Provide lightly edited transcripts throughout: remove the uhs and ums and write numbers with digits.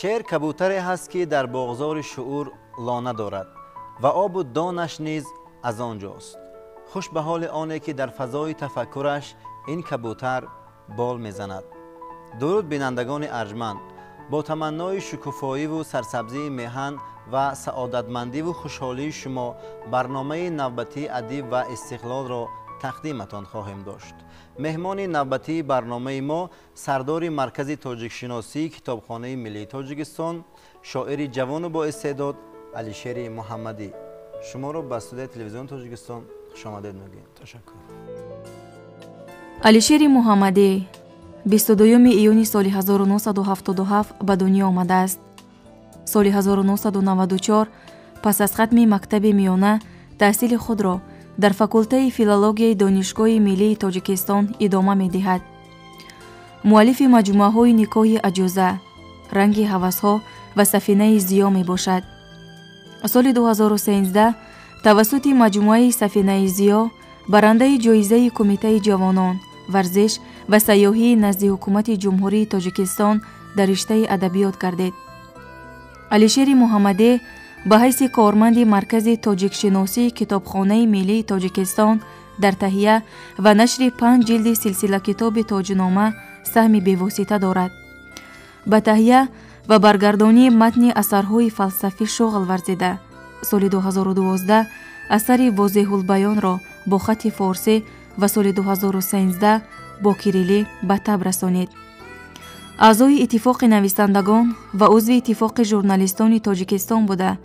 Шеър кабутаре ҳаст, ки дар боғзори шуур лона дорад ва обу донаш низ аз он ҷост. Хуш ба ҳоли оне, ки дар фазои тафаккураш ин кабутар бол мезанад. Дуруд, бинандагони арҷманд! Бо таманнои шукуфоиву сарсабзии меҳан ва саодатмандиву хушҳолии шумо барномаи навбатии «Адиб ва истиқлолро» тақдиматон хоҳем дошт. Меҳмони навбатии барномаи мо сардори Маркази тоҷикшиносии Китобхонаи миллии Тоҷикистон, шоири ҷавону боистеъдод Алишери Муҳаммадӣ. Шуморо ба студияи Телевизиони Тоҷикистон хушомадед мегӯем. Ташаккур. Алишери Муҳаммадӣ 22 июни соли 1977 ба дунё омадааст. Соли 1994 пас аз хатми мактаби миёна таҳсили худро дар факултаи филологияи Донишгоҳи миллии Тоҷикистон идома медиҳад. Муаллифи маҷмӯаҳои «Никоҳи аҷуза», «Ранги ҳавасҳо» ва «Сафинаи зиё» мебошад. Соли 2013 тавассути маҷмӯаи «Сафинаи зиё» барандаи ҷоизаи Кумитаи ҷавонон, варзиш ва сайёҳии назди Ҳукумати Ҷумҳурии Тоҷикистон дар риштаи адабиёт гардид. Алишери Муҳаммадӣ ба ҳайси корманди Маркази тоҷикшиносии Китобхонаи миллии Тоҷикистон дар таҳия ва нашри 5 ҷилди силсилакитоби «Тоҷнома» саҳми бевосита дорад. Ба таҳия ва баргардонии матни асарҳои фалсафӣ шуғл варзида, соли 2012 асари «Возеҳулбаёнро» бо хати форсӣ ва соли 2013 бо кирилӣ ба таб расонид. Аъзои Иттифоқи нависандагон ва узви Иттифоқи журналистони Тоҷикистон буда,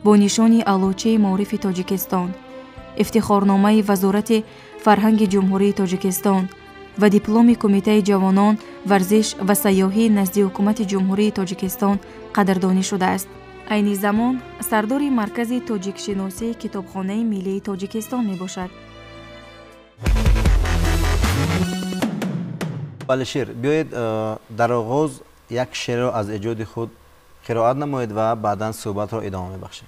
бо нишони Аълочии маорифи Тоҷикистон, ифтихорномаи Вазорати фарҳанги Ҷумҳурии Тоҷикистон ва дипломи Кумитаи ҷавонон, варзиш ва сайёҳӣ назди Ҳукумати Ҷумҳурии Тоҷикистон қадрдонӣ шудааст. Айни замон сардори Маркази тоҷикшиносии Китобхонаи миллии Тоҷикистон мебошад. Алишер, биёед, дар оғоз як шеърро аз эҷоди худ қироат намоед ва баъдан суҳбатро идома мебахшем.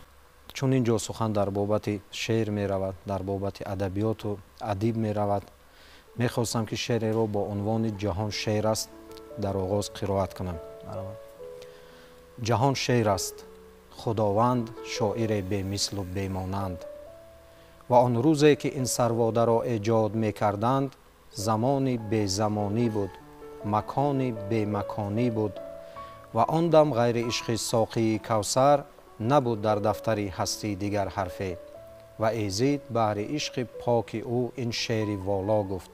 Чун ин ҷо сухан дар бобати шеър меравад, дар бобати адабиёту адиб меравад, мехостам, ки шеъреро бо унвони «Ҷаҳон шеър аст» дар оғоз қироат кунам. Ҷаҳон шеър аст, Худованд шоире бемислу бемонанд, ва он рӯзе, ки ин сарводаро эҷод мекарданд, замони безамонӣ буд, макони бемаконӣ буд, ва он дам ғайри ишқи соқии Кавсар набуд дар дафтари ҳастӣ дигар ҳарфе, ва Эзид баҳри ишқи поки ӯ ин шеъри воло гуфт.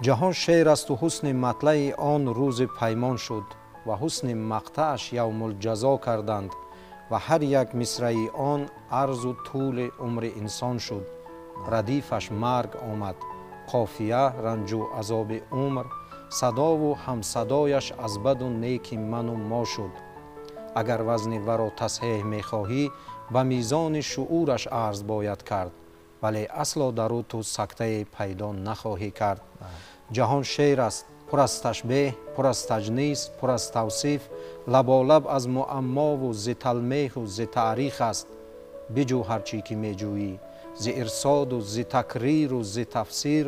Ҷаҳон шеър асту ҳусни матлаи он рӯзи паймон шуд, ва ҳусни мақтааш явмулҷазо карданд, ва ҳар як мисраи он арзу тӯли умри инсон шуд. Радифаш марг омад, қофия ранҷу азоби умр, садову ҳамсадояш аз баду неки ману мо шуд. Агар вазни варо тасҳеҳ мехоҳӣ, ба мизони шуураш арз бояд кард, вале асло дар ӯ ту сактае пайдо нахоҳӣ кард. Ҷаҳон шеър аст, пур аз ташбеҳ, пур аз таҷнис, пур аз тавсиф, лаболаб аз муаммову зи талмеҳу зи таърих аст. Биҷӯ ҳар чӣ ки меҷӯӣ зи ирсоду зи такриру зи тафсир,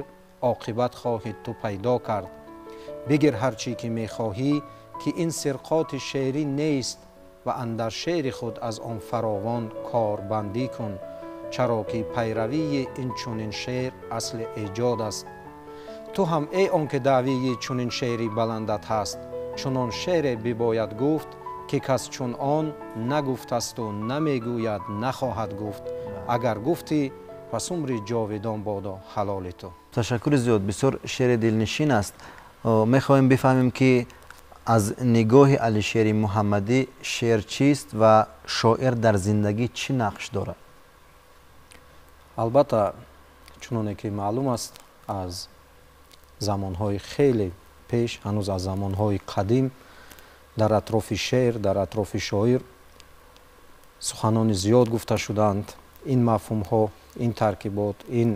оқибат хоҳӣ ту пайдо кард. Бигир ҳар чӣ ки мехоҳӣ, ки ин сирқоти шеърӣ нест, ва андар шеъри худ аз он фаровон корбандӣ кун, чаро ки пайравии ин чунин шеър асли эҷод аст. Ту ҳам, эй он ки даъвии чунин шеъри баландат ҳаст, чунон шеъре бибояд гуфт, ки кас чун он нагуфтасту намегӯяд, нахоҳад гуфт. Агар гуфтӣ, пас умри ҷовидон бодо ҳалоли ту. Ташаккури зиёд, бисёр шеъри дилнишин аст. Мехоҳем бифаҳмем, ки аз нигоҳи Алишери Муҳаммадӣ шеър чист ва шоир дар зиндагӣ чӣ нақш дорад? Албатта, чуноне ки маълум аст, аз замонҳои хеле пеш, ҳанӯз аз замонҳои қадим, дар атрофи шеър, дар атрофи шоир суханони зиёд гуфта шуданд. Ин мафҳумҳо, ин таркибот, ин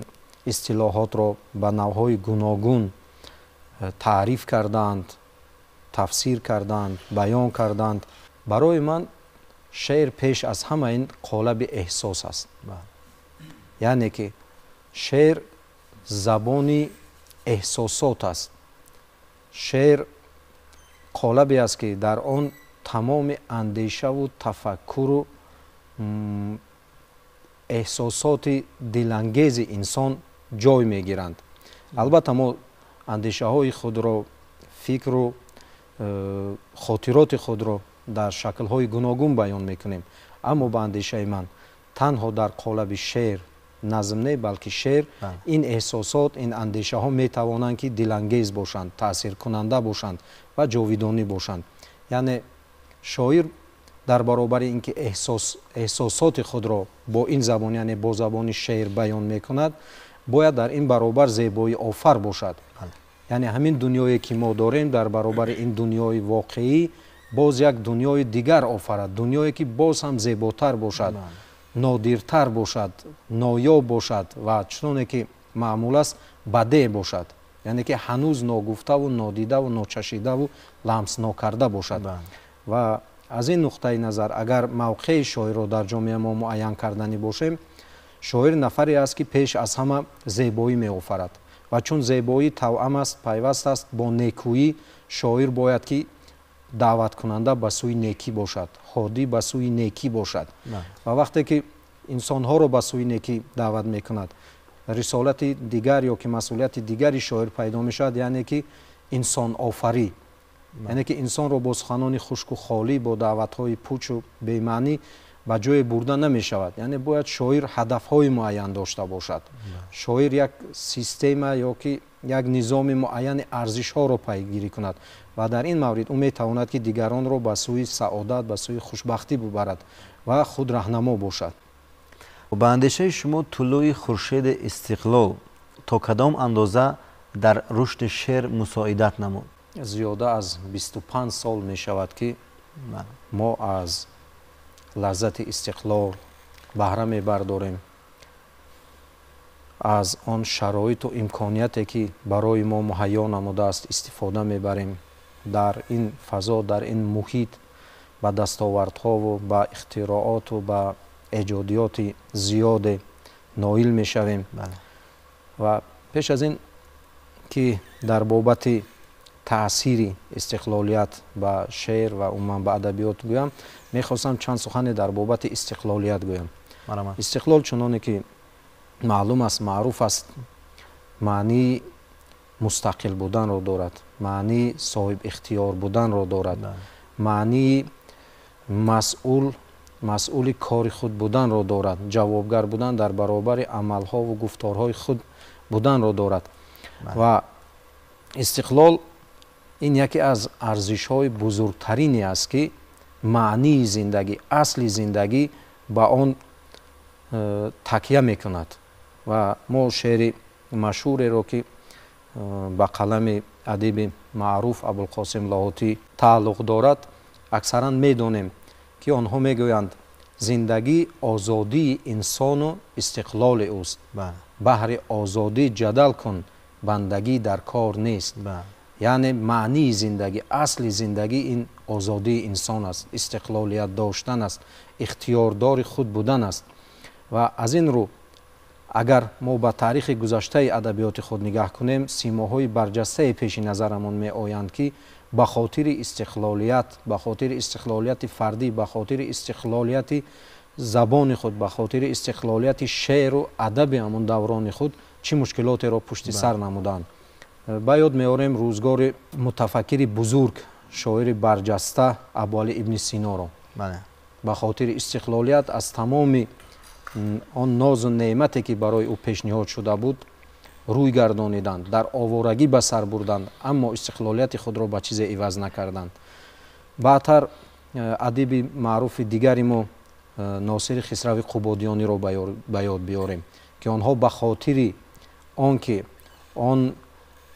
истилоҳотро ба навъҳои гуногун таъриф кардаанд, тафсир кардаанд, баён кардаанд. Барои ман шеър пеш аз ҳама ин қолаби эҳсос аст, яъне ки шеър забони эҳсосот аст. Шеър қолабе аст, ки дар он Тамоми андешаву тафаккуру эҳсосоти дилангези инсон ҷой мегиранд. Албатта, мо андешаҳои худро, фикру хотироти худро дар шаклҳои гуногун баён мекунем, аммо ба андешаи ман танҳо дар қолаби шеър, назм не, балки шеър, ин эҳсосот, ин андешаҳо метавонанд ки дилангез бошанд, таъсиркунанда бошанд ва ҷовидонӣ бошанд. Яъне шоир дар баробари ин ки эҳсосоти худро бо ин забон, яъне бо забони шеър баён мекунад, бояд дар ин баробар зебои офар бошад. Яъне ҳамин дунёе ки мо дорем, дар баробари ин дунёи воқеӣ боз як дунёи дигар офарад, дунёе ки боз ҳам зеботар бошад, нодиртар бошад, ноёб бошад ва, чуноне ки маъмул аст, бадеъ бошад, яъне ки ҳанӯз ногуфтаву нодидаву ночашидаву ламс нокарда бошад. Ва аз ин нуқтаи назар, агар мавқеи шоирро дар ҷомеа мо муайян карданӣ бошем, шоир нафаре аст, ки пеш аз ҳама зебоӣ меофарад, ва чун зебоӣ тавъам аст, пайваст аст бо некӯӣ, шоир бояд ки даъваткунанда ба сӯи некӣ бошад, ҳодӣ ба сӯи некӣ бошад. Ва вақте ки инсонҳоро ба сӯи некӣ даъват мекунад, рисолати дигар ё ки масъулияти дигари шоир пайдо мешавад, яъне ки инсонофарӣ, яъне ки инсонро бо суханони хушку холӣ, бо даъватҳои пучу бемаънӣ ба ҷое бурда намешавад. Яъне бояд шоир ҳадафҳои муайян дошта бошад, шоир як система ё ки як низоми муайяни арзишҳоро пайгирӣ кунад ва дар ин маврид ӯ метавонад, ки дигаронро ба сӯи саодат, ба сӯи хушбахтӣ бубарад ва худ раҳнамо бошад. Ба андешаи шумо, тулӯи хуршеди истиқлол то кадом андоза дар рушди шеър мусоидат намуд? Зиёда аз 25 сол мешавад, ки мо аз лаззати истиқлол баҳра мебардорем, аз он шароиту имконияте, ки барои мо муҳайё намудааст, истифода мебарем. Дар ин фазо, дар ин муҳит ба дастовардҳову ба ихтирооту ба эҷодиёти зиёде ноил мешавем. Ва пеш аз ин ки дар бобати таъсири истиқлолият ба шеър ва умуман ба адабиёт гӯям, мехостам чанд сухане дар бобати истиқлолият гӯям. Истиқлол, чуноне ки маълум аст, маъруф аст, маънии мустақил буданро дорад, маънии соҳибихтиёр буданро дорад, маънии масъули кори худ буданро дорад, ҷавобгар будан дар баробари амалҳову гуфторҳои худ буданро дорад. Ва истиқлол ин яке аз арзишҳои бузургтарине аст, ки маънии зиндагӣ, асли зиндагӣ ба он такя мекунад. Ва мо шеъри машҳуреро, ки ба қалами адиби маъруф Абулқосим Лоҳутӣ тааллуқ дорад, аксаран медонем, ки онҳо мегӯянд: «Зиндагӣ озодии инсону истиқлоли ӯст, баҳри озодӣ ҷадал кун, бандагӣ дар кор нест». Яъне маънии зиндагӣ, асли зиндагӣ ин озодии инсон аст, истиқлолият доштан аст, ихтиёрдори худ будан аст. Ва аз ин рӯ, агар мо ба таърихи гузаштаи адабиёти худ нигаҳ кунем, симоҳои барҷастае пеши назарамон меоянд, ки ба хотири истиқлолият, ба хотири истиқлолияти фардӣ, ба хотири истиқлолияти забони худ, ба хотири истиқлолияти шеъру адаби ҳамон даврони худ чӣ мушкилотеро пушти сар намуданд. Ба ёд меорем рӯзгори мутафаккири бузург, шоири барҷаста Абуалӣ ибни Синоро. Ба хотири истиқлолият аз тамоми он нозу неъмате, ки барои ӯ пешниҳод шуда буд, рӯй гардониданд, дар оворагӣ ба сар бурданд, аммо истиқлолияти худро ба чизе иваз накарданд. Баъдтар адиби маъруфи дигари мо Носири Хисрави Қубодиёниро ба ёд биёрем, ки онҳо ба хотири он ки он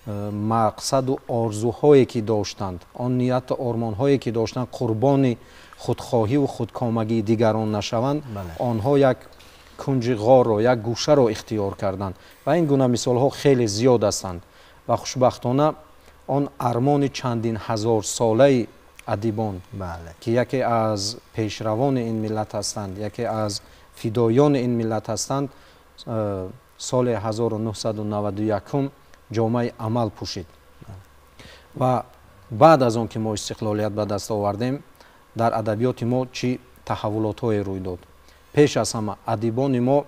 мақсаду орзуҳое ки доштанд, он нияту ормонҳое ки доштанд, қурбони худхоҳиву худкомагии дигарон нашаванд, онҳо як кунҷи ғорро, як гӯшаро ихтиёр карданд. Ва ин гуна мисолҳо хеле зиёд ҳастанд. Ва хушбахтона он армони чандин ҳазорсолаи адибон, ки яке аз пешравони ин миллат ҳастанд, яке аз фидоёни ин миллат ҳастанд, соли 1991 ҷомаи амал пӯшид. Ва баъд аз он ки мо истиқлолият ба даст овардем, Дар адабиёти мо чӣ таҳаввулотҳое рӯй дод. Пеш аз ҳама адибони мо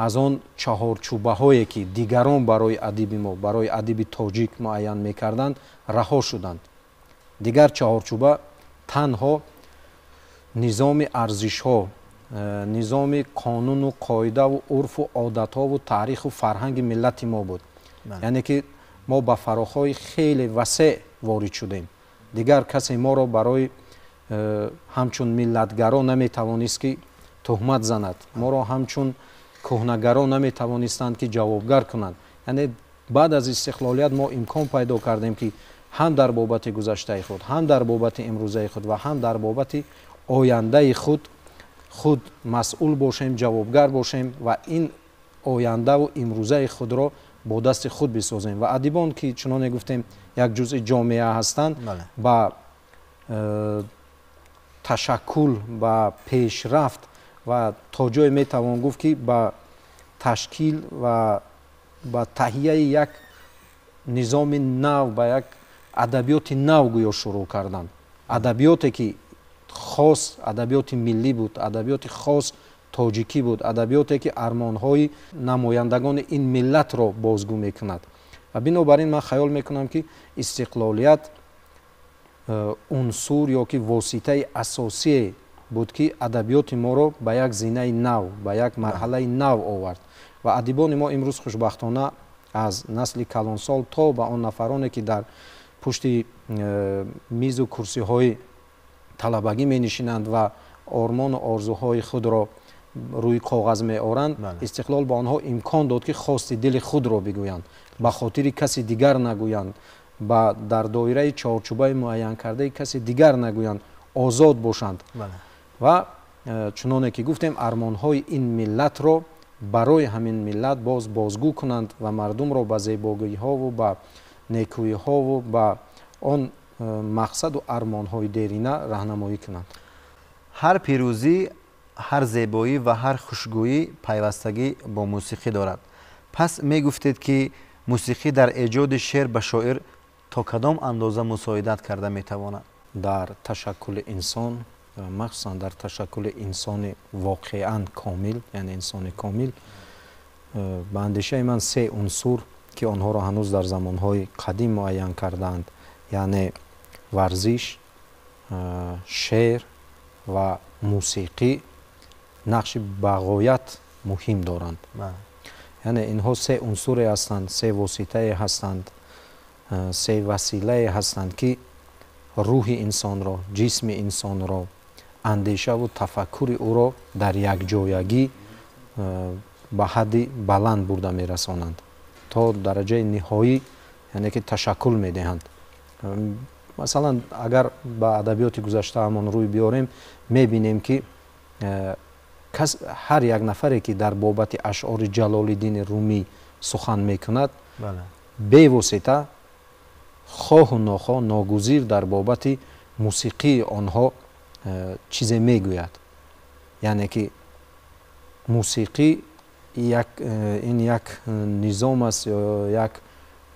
аз он чаҳорчӯбаҳое, ки дигарон барои адиби мо, барои адиби тоҷик муайян мекарданд, раҳо шуданд. Дигар чаҳорчӯба танҳо низоми арзишҳо, низоми қонуну қоидаву урфу одатҳову таъриху фарҳанги миллати мо буд. Яъне ки мо ба фароҳҳои хеле васеъ ворид шудем. Дигар касе моро барои ҳамчун миллатгаро наметавонист, ки туҳмат занад, моро ҳамчун кӯҳнагаро наметавонистанд, ки ҷавобгар кунанд. Яъне баъд аз истиқлолият мо имкон пайдо кардем, ки ҳам дар бобати гузаштаи худ, ҳам дар бобати имрӯзаи худ ва ҳам дар бобати ояндаи худ худ масъул бошем, ҷавобгар бошем ва ин ояндаву имрӯзаи худро бо дасти худ бисозем. Ва адибон, ки чуноне гуфтем, як ҷузъи ҷомеа ҳастанд, ба ташаккул, ба пешрафт ва то ҷое метавон гуфт, ки ба ташкил ва ба таҳияи як низоми нав, ба як адабиёти нав гӯё шурӯъ карданд. Адабиёте, ки хос адабиёти миллӣ буд, адабиёти хос тоҷикӣ буд, адабиёте, ки армонҳои намояндагони ин миллатро бозгӯ мекунад. Ва бинобар ин ман хаёл мекунам, ки истиқлолият унсур ё ки воситаи асосие буд, ки адабиёти моро ба як зинаи нав, ба як марҳалаи нав овард. Ва адибони мо имрӯз хушбахтона аз насли калонсол то ба он нафароне, ки дар пушти мизу курсиҳои талабагӣ менишинанд ва ормону орзуҳои худро рӯи коғаз меоранд, истиқлол ба онҳо имкон дод, ки хости дили худро бигӯянд, ба хотири каси дигар нагӯянд, ба дар доираи чорчӯбаи муайянкардаи каси дигар нагӯянд, озод бошанд ва чуноне ки гуфтем, армонҳои ин миллатро барои ҳамин миллат боз бозгӯ кунанд ва мардумро ба зебогиҳову ба некӯиҳову ба он мақсаду армонҳои дерина раҳнамоӣ кунанд. Ҳар пирӯзӣ, ҳар зебоӣ ва ҳар хушгӯӣ пайвастагӣ бо мусиқӣ дорад. Пас мегуфтед, ки мусиқӣ дар эҷоди шеър ба шоир то кадом андоза мусоидат карда метавонад? Дар ташаккули инсон, махсусан дар ташаккули инсони воқеан комил, яъне инсони комил, ба андешаи ман, се унсур, ки онҳоро ҳанӯз дар замонҳои қадим муайян кардаанд, яъне варзиш, шеър ва мусиқӣ, нақши бағоят муҳим доранд. Яъне инҳо се унсуре ҳастанд, се воситае ҳастанд, се василае ҳастанд, ки рӯҳи инсонро, ҷисми инсонро, андешаву тафаккури ӯро дар якҷоягӣ ба ҳадди баланд бурда мерасонанд, то дараҷаи ниҳоӣ, яъне ки ташаккул медиҳанд. Масалан, агар ба адабиёти гузаштаамон рӯй биёрем, мебинем, ки ҳар як нафаре, ки дар бобати ашъори Ҷалолиддини Румӣ сухан мекунад, бевосита, хоҳу нохоҳ, ногузир дар бобати мусиқии онҳо чизе мегӯяд. Яъне ки мусиқӣ ин як низом аст ё як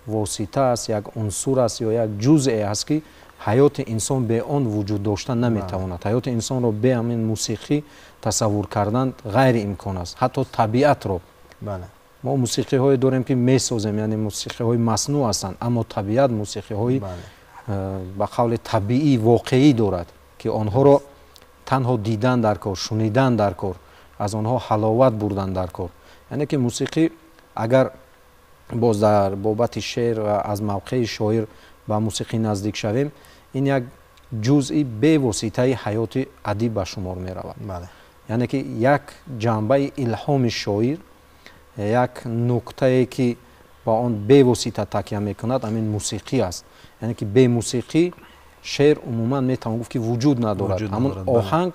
восита аст, як унсур аст ё як ҷузъе аст, ки ҳаёти инсон бе он вуҷуд дошта наметавонад. Ҳаёти инсонро бе ҳамин мусиқӣ тасаввур кардан ғайриимкон аст. Ҳатто табиатро мо мусиқиҳое дорем, ки месозем, яъне мусиқиҳои маснӯъ ҳастанд, аммо табиат мусиқиҳои ба қавли табиӣ, воқеӣ дорад, ки онҳоро танҳо дидан дар кор, шунидан дар кор, аз онҳо ҳаловат бурдан дар кор. Яъне ки мусиқӣ, агар боз дар бобати шеър ва аз мавқеи шоир ба мусиқӣ наздик шавем, ин як ҷузъи бевоситаи ҳаёти адиб ба шумор меравад. Яъне ки як ҷанбаи илҳоми шоир, як нуктае, ки ба он бевосита такя мекунад, ҳамин мусиқӣ аст. Яъне ки бемусиқӣ шеър умуман метавон гуфт, ки вуҷуд надорад. Ҳамон оҳанг,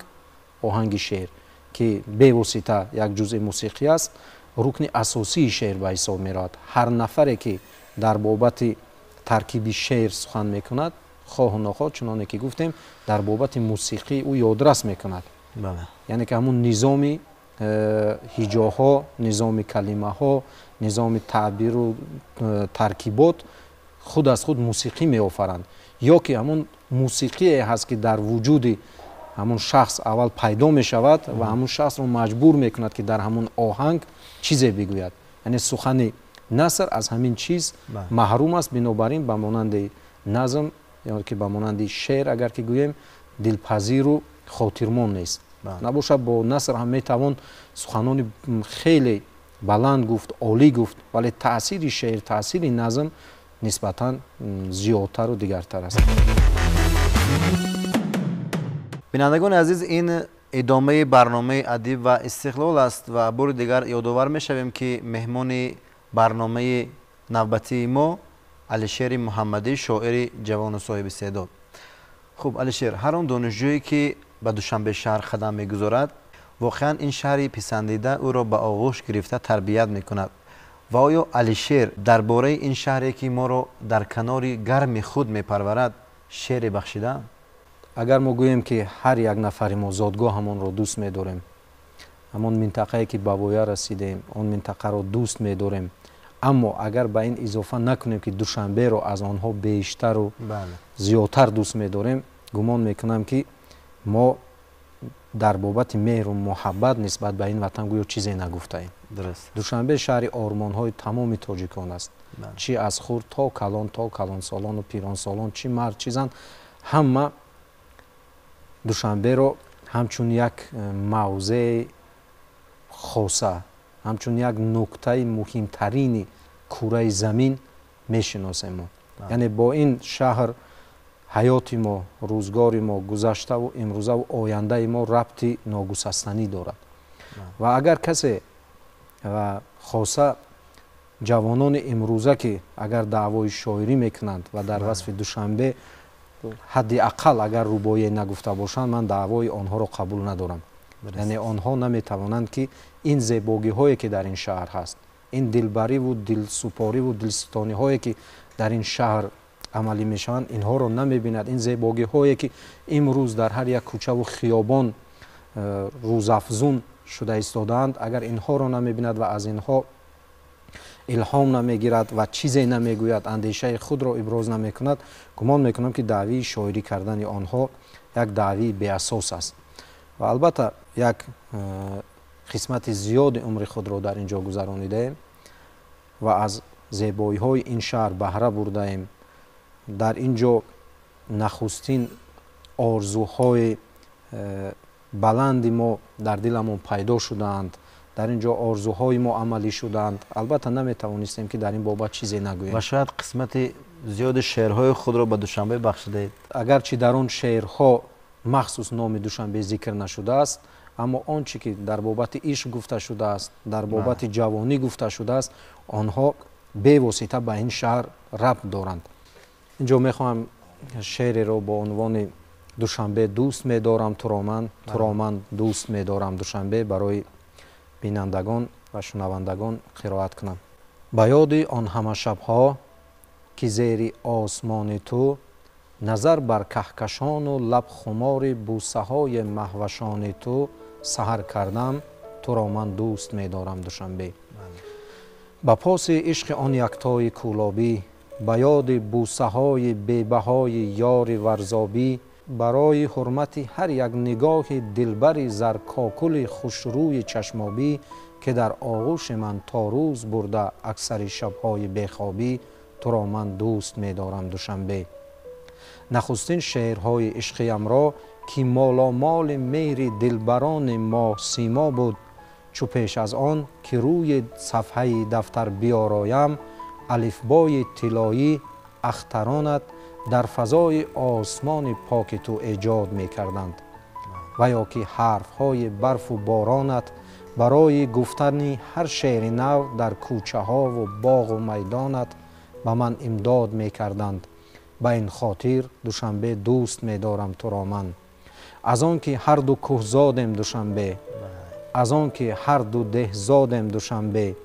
оҳанги шеър, ки бевосита як ҷузъи мусиқӣ аст, рукни асосии шеър ба ҳисоб меравад. Ҳар нафаре, ки дар бобати таркиби шеър сухан мекунад, хоҳу нохоҳ, чуноне ки гуфтем, дар бобати мусиқӣ ӯ ёдрас мекунад. Яъне ки ҳамун низоми ҳиҷоҳо, низоми калимаҳо, низоми таъбиру таркибот Худ аз худ мусиқӣ меофаранд, ё ки ҳамун мусиқие ҳаст, ки дар вуҷуди ҳамун шахс аввал пайдо мешавад ва ҳамун шахсро маҷбур мекунад, ки дар ҳамун оҳанг чизе бигӯяд. Яъне сухани наср аз ҳамин чиз маҳрум аст. Бинобар ин ба монанди назм ё ки ба монанди шеър, агар ки гӯем, дилпазиру хотирмон нест. Набошад, бо наср ҳам метавон суханони хеле баланд гуфт, олӣ гуфт, вале таъсири шеър, таъсири назм нисбатан зиёдтару дигартар аст. Бинандагони азиз, ин идомаи барномаи «Адиб ва истиқлол» аст ва бори дигар ёдовар мешавем, ки меҳмони барномаи навбатии мо Алишери Муҳаммадӣ, шоири ҷавону соҳиби истеъдод. Хуб, Алишер, ҳар он донишҷӯе, ки ба Душанбе шаҳр қадам мегузорад, воқеан ин шаҳри писандида ӯро ба оғӯш гирифта тарбият мекунад. Ва оё Алишер дар бораи ин шаҳре, ки моро дар канори гарми худ мепарварад, шеъре бахшидаанд? Агар мо гӯем, ки ҳар як нафари мо зодгоҳамонро дӯст медорем, ҳамон минтақае, ки ба воя расидем, он минтақаро дӯст медорем, аммо агар ба ин изофа накунем, ки Душанберо аз онҳо бештару зиёдтар дӯст медорем, гумон мекунам, ки мо дар бобати меҳру муҳаббат нисбат ба ин ватан гӯё чизе нагуфтаем. Душанбе шаҳри ормонҳои тамоми тоҷикон аст, чӣ аз хурд то калон, то калонсолону пиронсолон, чӣ мард, чӣ зан, ҳама Душанберо ҳамчун як мавзеи хоса, ҳамчун як нуктаи муҳимтарини кураи замин мешиносем мо. Яъне бо ин шаҳр ҳаёти мо, рӯзгори мо, гузаштаву имрӯзаву ояндаи мо рабти ногусастанӣ дорад. Ва агар касе ва хоса ҷавонони имрӯза, ки агар даъвои шоирӣ мекунанд ва дар васфи Душанбе ҳадди ақал агар рубоие нагуфта бошанд, ман даъвои онҳоро қабул надорам. Яъне онҳо наметавонанд, ки ин зебогиҳое, ки дар ин шаҳр ҳаст, ин дилбариву дилсупориву дилситониҳое, ки дар ин шаҳр амалӣ мешаванд, инҳоро намебинад. Ин зебогиҳое, ки имрӯз дар ҳар як кӯчаву хиёбон рӯзафзун шуда истодаанд, агар инҳоро намебинад ва аз инҳо илҳом намегирад ва чизе намегӯяд, андешаи худро иброз намекунад, гумон мекунам, ки даъвии шоирӣ кардани онҳо як даъвии беасос аст. Ва албатта як қисмати зиёди умри худро дар ин ҷо гузаронидаем ва аз зебоиҳои ин шаҳр баҳра бурдаем. Дар ин ҷо нахустин орзуҳои баланди мо дар диламон пайдо шудаанд, дар ин ҷо орзуҳои мо амалӣ шудаанд. Албатта наметавонистем, ки дар ин бобат чизе нагӯем. Ва шояд қисмати зиёди шеърҳои худро ба Душанбе бахшидаед. Агарчи дар он шеърҳо махсус номи Душанбе зикр нашудааст, аммо он чӣ ки дар бобати ишқ гуфта шудааст, дар бобати ҷавонӣ гуфта шудааст, онҳо бевосита ба ин шаҳр рабт доранд. Инҷо мехоҳам шеъреро бо унвони «Душанбе дӯст медорам туро ман, туро ман дӯст медорам Душанбе» барои бинандагон ва шунавандагон қироат кунам. Ба ёди он ҳама шабҳо, ки зери осмони ту назар бар каҳкашону лаб хумори бӯсаҳои маҳвашони ту саҳар кардам, туро ман дӯст медорам Душанбе. Ба поси ишқи он яктои кӯлобӣ, ба ёди бӯсаҳои бебаҳои ёри варзобӣ, барои ҳурмати ҳар як нигоҳи дилбари заркокули хушрӯи чашмобӣ, ки дар оғӯши ман то рӯз бурда аксари шабҳои бехобӣ, туро ман дӯст медорам Душанбе. Нахустин шеърҳои ишқиямро, ки моломоли меҳри дилбарони моҳсимо буд, чу пеш аз он ки рӯи сафҳаи дафтар биёроям, алифбои тиллоӣ ахтаронат дар фазои осмони поки ту эҷод мекарданд ва ё ки ҳарфҳои барфу боронат барои гуфтани ҳар шеъри нав дар кӯчаҳову боғу майдонат ба ман имдод мекарданд. Ба ин хотир, Душанбе, дӯст медорам туро ман. Аз он ки ҳарду кӯҳзодем, Душанбе, аз он ки ҳарду деҳзодем, Душанбе,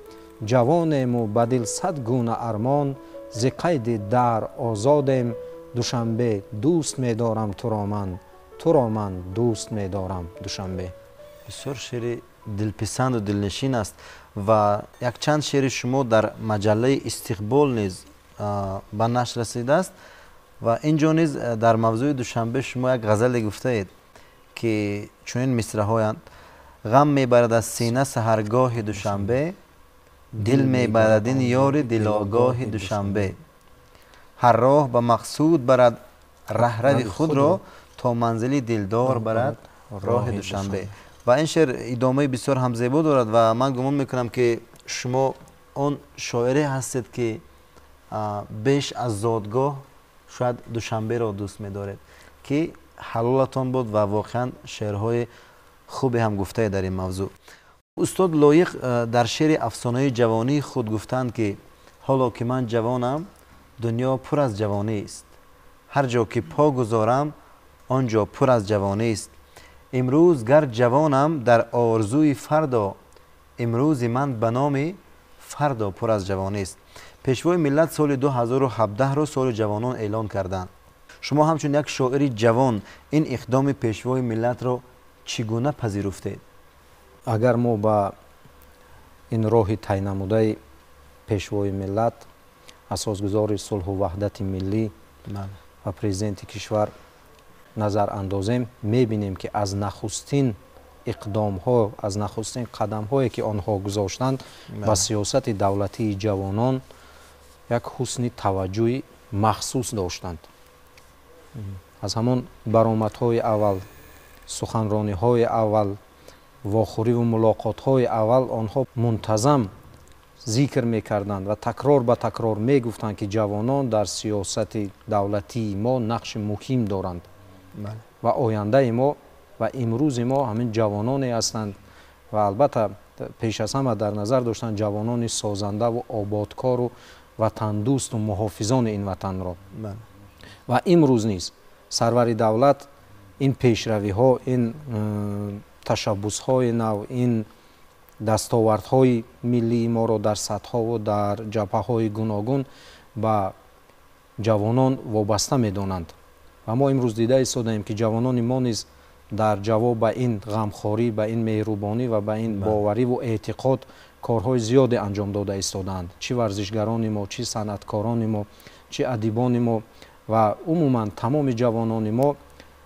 ҷавонему ба дил сад гуна армон, зи қайди дар озодем, Душанбе, дӯст медорам туро ман, туро ман дӯст медорам Душанбе. Бисёр шеъри дилписанду дилнишин аст ва якчанд шеъри шумо дар маҷаллаи «Истиқбол» низ ба нашр расидааст ва инҷо низ дар мавзӯи Душанбе шумо як ғазале гуфтаед, ки чунин мисраҳоянд: ғам мебарад аз сина саҳаргоҳи Душанбе, дил мебарад ин ёри дилогоҳи Душанбе, ҳар роҳ ба мақсуд барад раҳрави худро, то манзили дилдор барад роҳи Душанбе. Ва ин шеър идомаи бисёр ҳам зебо дорад ва ман гумон мекунам, ки шумо он шоире ҳастед, ки беш аз зодгоҳ шояд Душанберо дӯст медоред, ки ҳалолатон буд ва воқеан шеърҳои хубе ҳам гуфтаед дар ин мавзӯъ. Устод Лоиқ дар шеъри афсонаи ҷавонии худ гуфтанд, ки ҳоло ки ман ҷавонам, дунё пур аз ҷавонист, ҳар ҷо ки по гузорам, он ҷо пур аз ҷавонист. Имрӯз гар ҷавонам дар орзуи фардо, имрӯзи ман ба номи фардо пур аз ҷавонист. Пешвои миллат соли 2017-ро соли ҷавонон эълон карданд. Шумо ҳамчун як шоири ҷавон ин иқдоми пешвои миллатро чӣ гуна пазируфтед? Агар мо ба ин роҳи тайнамудаи пешвои миллат, асосгузори сулҳу ваҳдати миллӣ ва президенти кишвар назар андозем, мебинем, ки аз нахустин иқдомҳо, аз нахустин қадамҳое, ки онҳо гузоштанд, ба сиёсати давлатии ҷавонон як ҳусни таваҷҷӯҳи махсус доштанд. Аз ҳамон баромадҳои аввал, суханрониҳои аввал, вохӯриву мулоқотҳои аввал онҳо мунтазам зикр мекарданд ва такрор ба такрор мегуфтанд, ки ҷавонон дар сиёсати давлатии мо нақши муҳим доранд ва ояндаи мо ва имрӯзи мо ҳамин ҷавононе ҳастанд ва албатта пеш аз ҳама дар назар доштанд ҷавонони созандаву ободкору ватандӯсту муҳофизони ин ватанро. Ва имрӯз низ сарвари давлат ин пешравиҳо, ин ташаббусҳои нав, ин дастовардҳои миллии моро дар сатҳҳову дар ҷабҳаҳои гуногун ба ҷавонон вобаста медонанд. Ва мо имрӯз дида истодаем, ки ҷавонони мо низ дар ҷавоб ба ин ғамхорӣ, ба ин меҳрубонӣ ва ба ин бовариву эътиқод корҳои зиёде анҷом дода истодаанд. Чӣ варзишгарони мо, чӣ санъаткорони мо, чӣ адибони мо ва умуман тамоми ҷавонони мо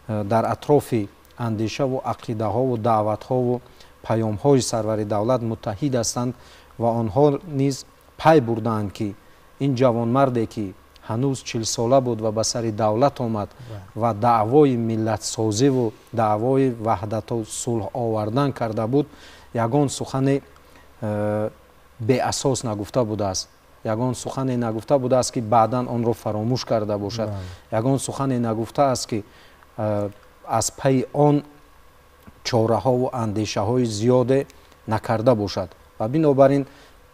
дар атрофи андешаву ақидаҳову даъватҳову паёмҳои сарвари давлат муттаҳид ҳастанд ва онҳо низ пай бурдаанд, ки ин ҷавонмарде, ки ҳанӯз 40-сола буд ва ба сари давлат омад ва даъвои миллатсозиву даъвои ваҳдату сулҳ овардан карда буд, ягон сухане беасос нагуфта будааст, ягон сухане нагуфта будааст, ки баъдан онро фаромӯш карда бошад, ягон сухане нагуфтааст, ки аз пайи он чораҳову андешаҳои зиёде накарда бошад. Ва бинобар ин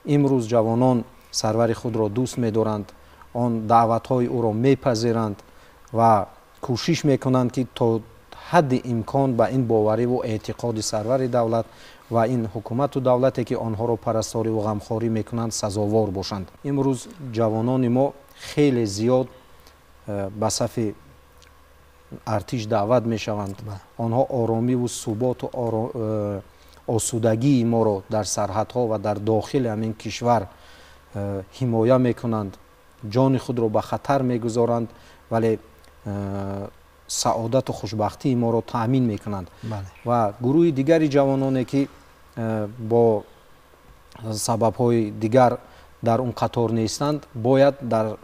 имрӯз ҷавонон сарвари худро дӯст медоранд, он даъватҳои ӯро мепазиранд ва кӯшиш мекунанд, ки то ҳадди имкон ба ин бовариву эътиқоди сарвари давлат ва ин ҳукумату давлате, ки онҳоро парасториву ғамхорӣ мекунанд, сазовор бошанд. Имрӯз ҷавонони мо хеле зиёд ба сафи артиш даъват мешаванд. Онҳо оромиву суботу осудагии моро дар сарҳадҳо ва дар дохили ҳамин кишвар ҳимоя мекунанд, ҷони худро ба хатар мегузоранд, вале саодату хушбахтии моро таъмин мекунанд. Ва гурӯҳи дигари ҷавононе, ки бо сабабҳои дигар дар он қатор нестанд, бояд дар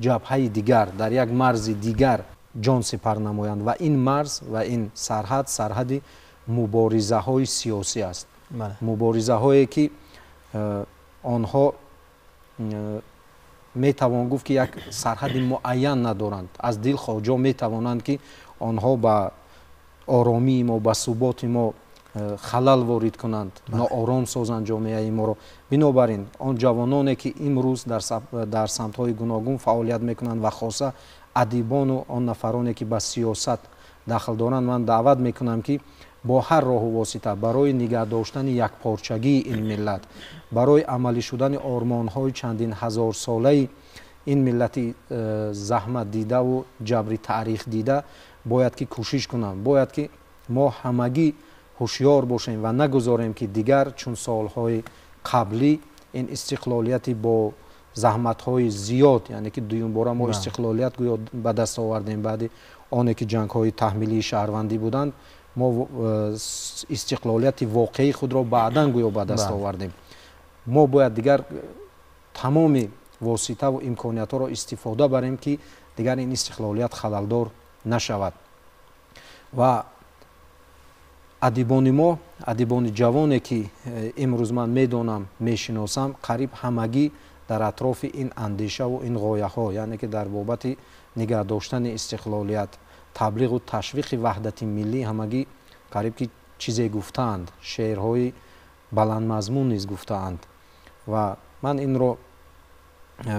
ҷабҳаи дигар, дар як марзи дигар ҷон сипар намоянд ва ин марз ва ин сарҳад сарҳади муборизаҳои сиёсӣ аст, муборизаҳое, ки онҳо метавон гуфт, ки як сарҳади муайян надоранд, аз дилхоҳ ҷо метавонанд, ки онҳо ба оромии мо, ба суботи мо халал ворид кунанд, ноором созанд ҷомеаи моро. Бинобар ин он ҷавононе, ки имрӯз дар самтҳои гуногун фаъолият мекунанд ва хоса адибону он нафароне, ки ба сиёсат дахл доранд, ман даъват мекунам, ки бо ҳар роҳу восита барои нигаҳ доштани якпорчагии ин миллат, барои амалӣ шудани ормонҳои чандин ҳазорсолаи ин миллати заҳмат дидаву ҷабри таърих дида бояд ки кӯшиш кунанд. Бояд ки мо ҳамагӣ ҳушёр бошем ва нагузорем, ки дигар чун солҳои қаблӣ ин истиқлолияти бо заҳматҳои зиёд, яъне ки дуюмбора мо истиқлолият гӯё ба даст овардем. Баъди оне ки ҷангҳои таҳмилии шаҳрвандӣ буданд, мо истиқлолияти воқеии худро баъдан гӯё ба даст овардем. Мо бояд дигар тамоми воситаву имкониятҳоро истифода барем, ки дигар ин истиқлолият халалдор нашавад. Ва адибони мо, адибони ҷавоне ки имрӯз ман медонам, мешиносам, қариб ҳамагӣ дар атрофи ин андешаву ин ғояҳо, яъне ки дар бобати нигаҳ доштани истиқлолият, таблиғу ташвиқи ваҳдати миллӣ ҳамагӣ қариб ки чизе гуфтаанд, шеърҳои баландмазмун низ гуфтаанд. Ва ман инро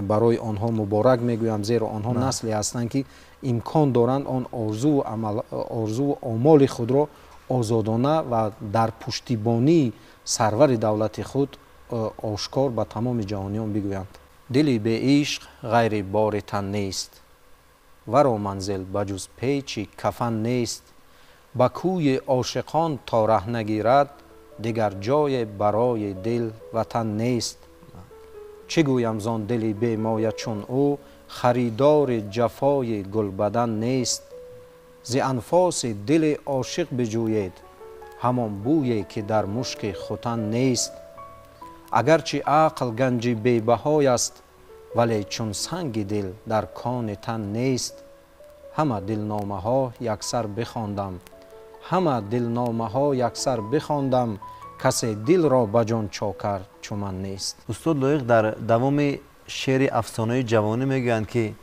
барои онҳо муборак мегӯям, зеро онҳо насле ҳастанд, ки имкон доранд он орзуву омоли худро озодона ва дар пуштибонии сарвари давлати худ ошкор ба тамоми ҷаҳониён бигӯянд. Дили беишқ ғайри бори тан нест, варо манзил ба ҷуз печи кафан нест. Ба кӯи ошиқон то раҳ нагирад, дигар ҷое барои дил ватан нест. Чӣ гӯям зон дили бемоя чун ӯ, харидори ҷафои гулбадан нест. Зи анфоси дили ошиқ биҷӯед, ҳамон бӯе ки дар мушки хутан нест. Агарчи ақл ганҷи бебаҳой аст, вале чун санги дил дар кони тан нест. Ҳама дилномаҳо яксар бихондам, ҳама дилномаҳо яксар бихондам, касе дилро ба ҷон чокар чу ман нест. Устод Лоиқ дар давоми шеъри афсонаи ҷавонӣ мегӯянд, ки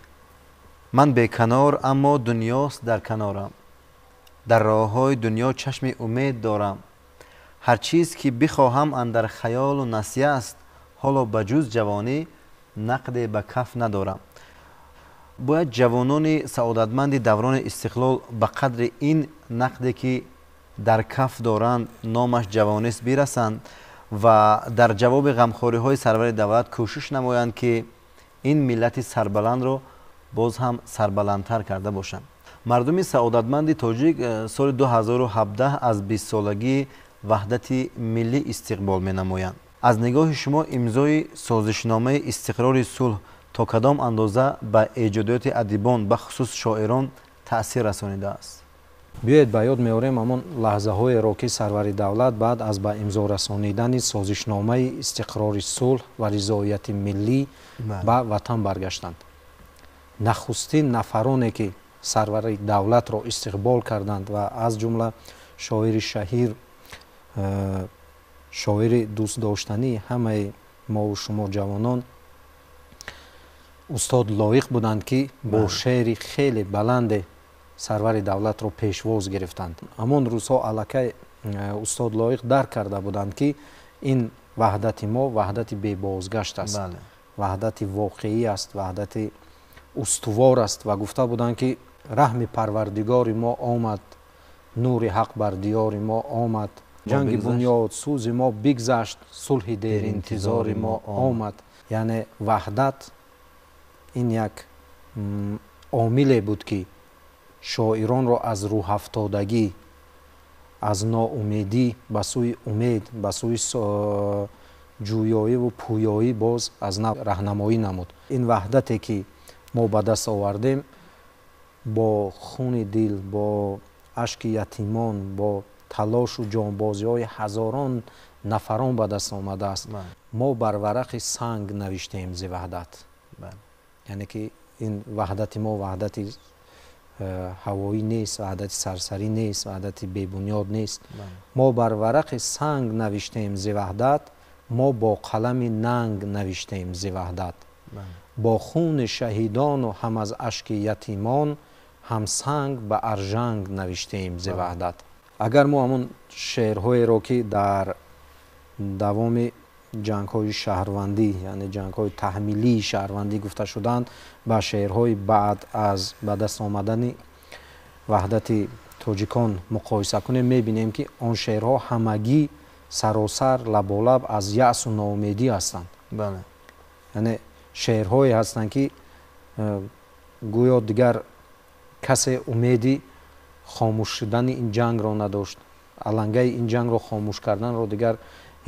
ман беканор, аммо дунёст дар канорам, дар роҳҳои дунё чашми умед дорам. Ҳар чиз ки бихоҳам андар хаёлу насия аст, ҳоло ба ҷуз ҷавонӣ нақде ба каф надорам. Бояд ҷавонони саодатманди даврони истиқлол ба қадри ин нақде ки дар каф доранд, номаш ҷавонист, бирасанд ва дар ҷавоби ғамхориҳои сарвари давлат кӯшиш намоянд, ки ин миллати сарбаландро боз ҳам сарбаландтар карда бошанд. Мардуми саодатманди тоҷик соли 2017 аз бистсолагии ваҳдати миллӣ истиқбол менамоянд. Аз нигоҳи шумо имзои созишномаи истиқрори сулҳ то кадом андоза ба эҷодиёти адибон, бахусус шоирон, таъсир расонидааст? Биёед ба ёд меорем ҳамон лаҳзаҳоеро, ки сарвари давлат баъд аз ба имзо расонидани созишномаи истиқрори сулҳ ва ризоияти миллӣ ба ватан баргаштанд. Нахустин нафароне ки сарвари давлатро истиқбол карданд ва аз ҷумла шоири шаҳир, шоири дӯстдоштании ҳамаи мову шумо ҷавонон, устод Лоиқ буданд, ки бо шеъри хеле баланде сарвари давлатро пешвоз гирифтанд. Ҳамон рӯзҳо аллакай устод Лоиқ дарк карда буданд, ки ин ваҳдати мо ваҳдати бебозгашт аст, ваҳдати воқеӣ аст, ваҳдати устувор аст. Ва гуфта буданд, ки раҳми парвардигори мо омад, нури ҳақ бар диёри мо омад, ҷанги бунёдсӯзи мо бигзашт, сулҳи деринтизори мо омад. Яъне ваҳдат ин як омиле буд, ки шоиронро аз рӯҳафтодагӣ, аз ноумедӣ ба сӯи умед, ба сӯи ҷӯёиву пӯёӣ боз аз нав раҳнамоӣ намуд. Ин ваҳдате ки мо ба даст овардем, бо хуни дил, бо ашки ятимон, бо талошу ҷонбозиҳои ҳазорон нафарон ба даст омадааст. Мо бар варақи санг навиштем зи ваҳдат. Яъне ки ин ваҳдати мо ваҳдати ҳавоӣ нест, ваҳдати сарсарӣ нест, ваҳдати бебунёд нест. Мо бар варақи санг навиштем зи ваҳдат, мо бо қалами нанг навиштем зи ваҳдат. Бо хуни шаҳидону ҳам аз ашки ятимон, ҳам санг ба аржанг навиштем зи ваҳдат. Агар мо ҳамон шеърҳоеро, ки дар давоми ҷангҳои шаҳрвандӣ, яъне ҷангҳои таҳмилии шаҳрвандӣ гуфта шуданд, ба шеърҳои баъд аз ба даст омадани ваҳдати тоҷикон муқоиса кунем, мебинем, ки он шеърҳо ҳамагӣ саросар лаболаб аз яъсу ноумедӣ ҳастанд. Яъне шеърҳое ҳастанд, ки гӯё дигар касе умеди хомӯш шудани ин ҷангро надошт, алангаи ин ҷангро хомӯш карданро дигар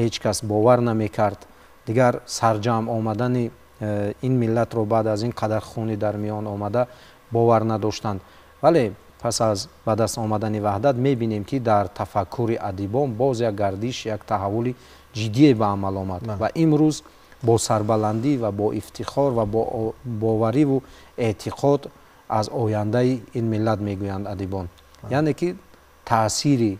ҳеҷ кас бовар намекард, дигар сарҷамъ омадани ин миллатро баъд аз ин қадар хуни дар миён омада бовар надоштанд. Вале пас аз ба даст омадани ваҳдат мебинем, ки дар тафаккури адибон боз як гардиш, як таҳаввули ҷиддие ба амал омад ва имрӯз бо сарбаландӣ ва бо ифтихор ва бо бовариву эътиқод аз ояндаи ин миллат мегӯянд адибон. Яъне ки таъсири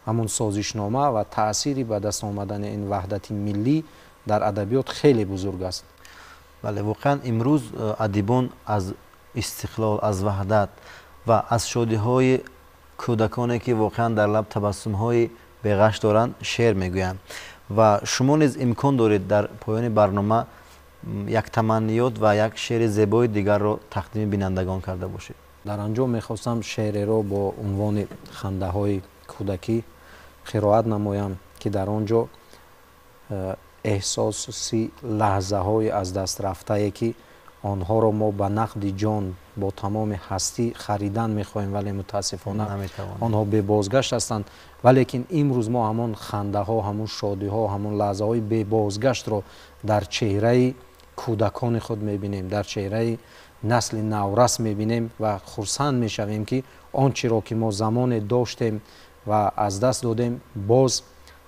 ҳамун созишнома ва таъсири ба даст омадани ин ваҳдати миллӣ дар адабиёт хеле бузург аст. Бале, воқеан имрӯз адибон аз истиқлол, аз ваҳдат ва аз шодиҳои кӯдаконе, ки воқеан дар лаб табассумҳои беғаш доранд, шеър мегӯянд. Ва шумо низ имкон доред дар поёни барнома як таманниёт ва як шеъри зебои дигарро тақдими бинандагон карда бошед. Дар анҷом мехостам шеъреро бо унвони хандаҳои кӯдакӣ қироат намоям, ки дар он ҷо эҳсоси лаҳзаҳои аз даст рафтае, ки онҳоро мо ба нақди ҷон бо тамоми ҳастӣ харидан мехоҳем, вале мутаассифона онҳо бебозгашт ҳастанд. Валекин имрӯз мо ҳамон хандаҳо, ҳамон шодиҳо, ҳамон лаҳзаҳои бебозгаштро дар чеҳраи кӯдакони худ мебинем, дар чеҳраи насли наврас мебинем ва хурсанд мешавем, ки он чиро ки мо замоне доштем ва аз даст додем, боз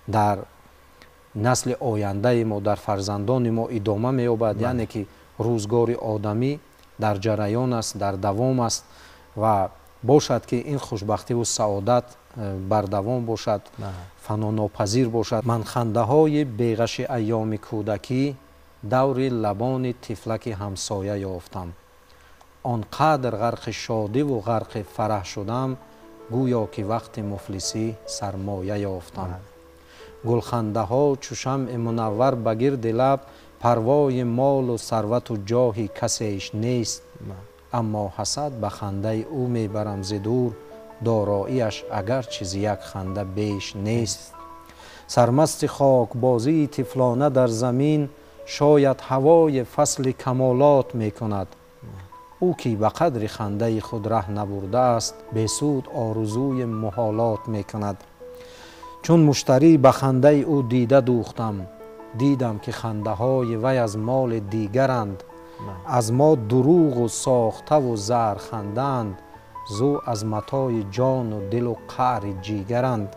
дар насли ояндаи мо, дар фарзандони мо идома меёбад. Яъне ки рӯзгори одамӣ дар ҷараён аст, дар давом аст ва бошад, ки ин хушбахтиву саодат бардавом бошад, фанонопазир бошад. Ман хандаҳои беғаши айёми кӯдакӣ даври лабони тифлаки ҳамсоя ёфтам. Он қадр ғарқи шодиву ғарқи фараҳ шудам, гӯё ки вақти муфлисӣ сармоя ёфтам. Гулхандаҳо чу шамъи мунаввар ба гирди лаб, парвои молу сарвату ҷоҳи касеш нест. Аммо ҳасад ба хандаи ӯ мебарам зи дур, дороияш агарчи зи як ханда беш нест. Сармасти хокбозии тифлона дар замин, шояд ҳавои фасли камолот мекунад. Ӯ ки ба қадри хандаи худ раҳ набурдааст, бесуд орзуи муҳолот мекунад. Чун муштарӣ ба хандаи ӯ дида дӯхтам, дидам ки хандаҳои вай аз моли дигаранд, аз мо дурӯғу сохтаву зархандаанд, зӯ аз матои ҷону дилу қаъри ҷигаранд.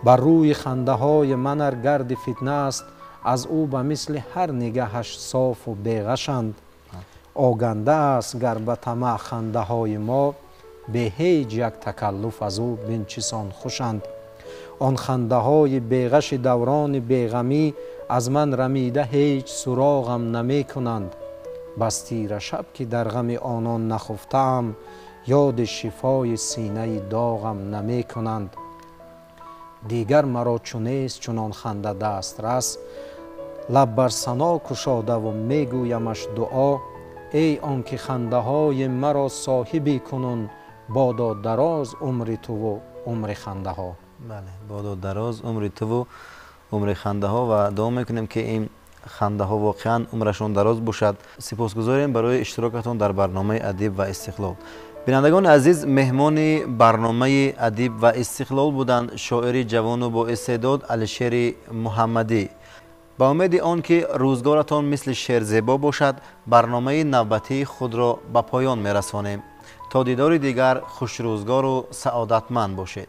Бар рӯи хандаҳои ман ар гарди фитна аст, аз ӯ ба мисли ҳар нигаҳаш софу беғашанд. Оганда аст гар ба тамаъ хандаҳои мо, бе ҳеҷ як такаллуф аз ӯ бинчисон хушанд. Он хандаҳои беғаши даврони беғамӣ аз ман рамида ҳеҷ суроғам намекунанд. Бас тира шаб ки дар ғами онон нахуфтаам, ёди шифои синаи доғам намекунанд. Дигар маро чу нест чунон ханда дастрас, лаб бар сано кушодаву мегӯямаш дуо. Эй он ки хандаҳои маро соҳибӣ кунун, бодо дароз умри туву умри хандаҳо. Бале, бодо дароз умри туву умри хандаҳо. Ва дуо мекунем, ки ин хандаҳо воқеан умрашон дароз бошад. Сипосгузорем барои иштирокатон дар барномаи адиб ва истиқлол. Бинандагони азиз, меҳмони барномаи адиб ва истиқлол буданд шоири ҷавону боистеъдод Алишери Муҳаммадӣ. Ба умеди он ки рӯзгоратон мисли шеър зебо бошад, барномаи навбатии худро ба поён мерасонем. То дидори дигар хушрӯзгору саодатманд бошед.